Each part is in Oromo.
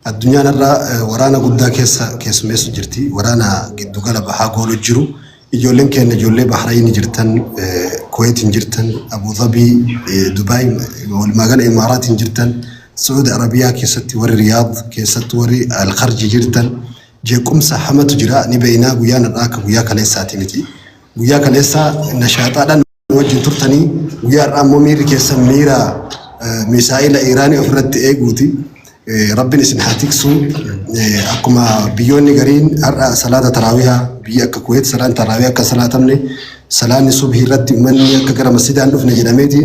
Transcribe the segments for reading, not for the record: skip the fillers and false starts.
Addunyaan har'a waraana guddaa keessa keessummeessu jirti. Waraana giddugala bahaa goolu jiru. Ijoolleen keenya ijoollee Bahrain jirtan, Kuwaitiin jirtan, Abu Dhabii, Dubaay, walumaa gala Imaaraatiin jirtan, Saudi Arabiyaa keessatti warri Riyaad keessatti warri Alkharji jirtan jeequmsa hamatu jira. Ni beeynaa guyyaan har'aa akka guyyaa kaleessaati miti. Guyyaa kaleessaa nashaaxaadhaan wajjin turtanii guyyaa har'aa immoo miirri keessan miira misaa'ila Iiraanii ofirratti eeguuti. Rabbiin isin haa tiksu. Akkuma biyyoonni gariin har'a salaata taraawihaa biyya akka Kuweet salaata taraawihaa akka salaatamne salaanni subhii irratti uummanni akka gara masjidaan dhufne jedhameeti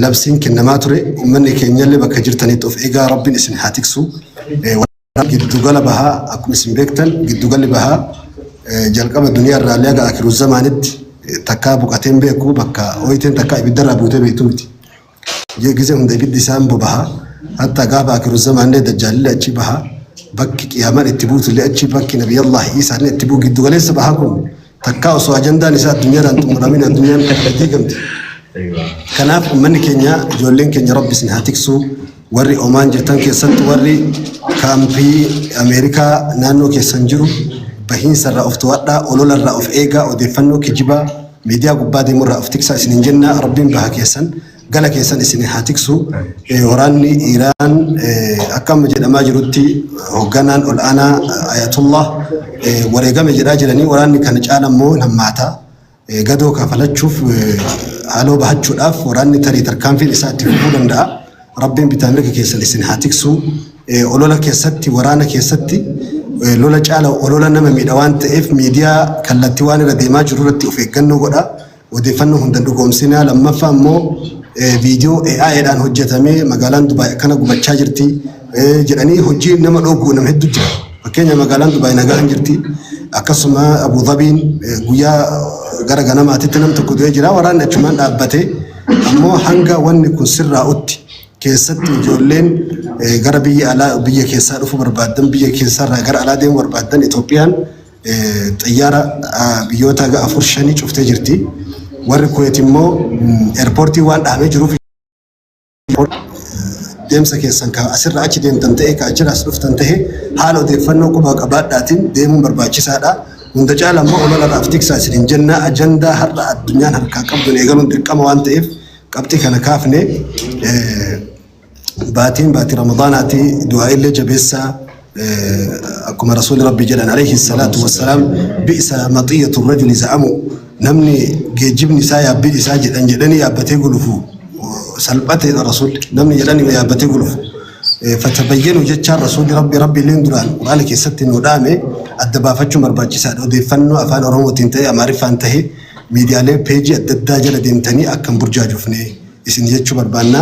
labsiin kennamaa ture. Uummanni keenyallee bakka jirtanitti of eegaa Rabbiin isin haa tiksu. Giddugala bahaa akkuma isin beektan giddugalli bahaa jalqaba duniyaa irraa illee haga akiru zamaanitti takkaa buqateen beeku bakka ooyiteen takkaa ibiddarraa buutee beektu miti. Gizee hunda ibiddi isaan bobaha. Hatta gaafa akiru zamaanillee dajjaalillee achi baha. Bakki qiyaamaan itti buutullee achi bakki nabiyallah Iisaallee itti bu'u giddugaleessa bahaa kun takkaa osoo ajandaan isaa addunyaadhaan xumuramin addunyaan diigamti. Kanaaf uummanni keenya ijoolleen keenya Rabbi isin haa tiksu. Warri Omaan jirtan keessatti warri kaampii Ameerikaa naannoo keessan jiru bahiinsa irraa of to'adhaa, olola irraa of eegaa, odeeffannoo kijibaa miidiyaa gubbaa deemu irraa of tiksaa isinin jenna. Rabbiin baha keessan gala keessan isin haa tiksu. Waraanni Iiraan akka amma jedhamaa jirutti hoogganaan ol aanaa Ayatullah wareegame jedhaa jiranii waraanni kana caala immoo hin hammaata. Gadoo kafalachuuf haaloo bahachuudhaaf waraanni tarii tarkaanfiin isaa itti fufuu danda'a. Rabbiin bitaa mirga keessan isin haa tiksu. Olola keessatti waraana keessatti lola caala olola nama miidha waan ta'eef miidiyaa kallattii waan irra deemaa jiru irratti of eeggannoo godha. Odeeffannoo hunda dhugoomsinaa. Lammaffaa immoo viidiyoo AI dhaan hojjetamee magaalaan Dubaay akkana gubachaa jirti jedhanii hojii nama dhoogu nama hedduu jira. Fakkeenya magaalaan Dubaay nagaan jirti. Akkasuma Abu Dhabiin guyyaa gara ganamaatitti nam tokko du'ee jira. Waraanni achumaan dhaabbate. Ammoo hanga wanni kun sirraa'utti keessatti ijoolleen gara biyya alaa biyya keessaa dhufuu barbaaddan biyya keessarraa gara alaa deemuu barbaaddan Itoophiyaan xiyyaara biyyoota haga afur shanii cuftee jirti. Warri Kuweet immoo eerpoortii waan dhahamee jiruuf deemsa keessan ka asirra achi deemtan ta'e ka achirra as dhuftan ta'e haala odeeffannoo quba qabaadhaatiin deemuun barbaachisaadha. Hunda caala immoo olola tiksaa isiniin jenna ajandaa har'a addunyaan harkaa qabduun eegaluun dirqama waan ta'eef qabxii kana kaafne baatiin baatii ramadaanaati du'aa illee jabeessaa akkuma rasuulli rabbi jedhan alayhi salaatu wassalaam bi'sa maxiyatu rajuli za'amu namni geejjibni isaa yaabbiin isaa jedhan jedhanii yaabbatee gulufu salphateedha rasuulli namni jedhan yaabbatee gulufu fatabayyanu jechaan rasuulli rabbi rabbi illeen duraan quraana keessatti nu dhaame adda baafachuun barbaachisaadha odeeffannoo afaan oromootiin ta'e amaariffaan ta'e miidiyaalee peejii adda addaa jala deemtanii akka hin burjaajofne isin jechuu barbaanna.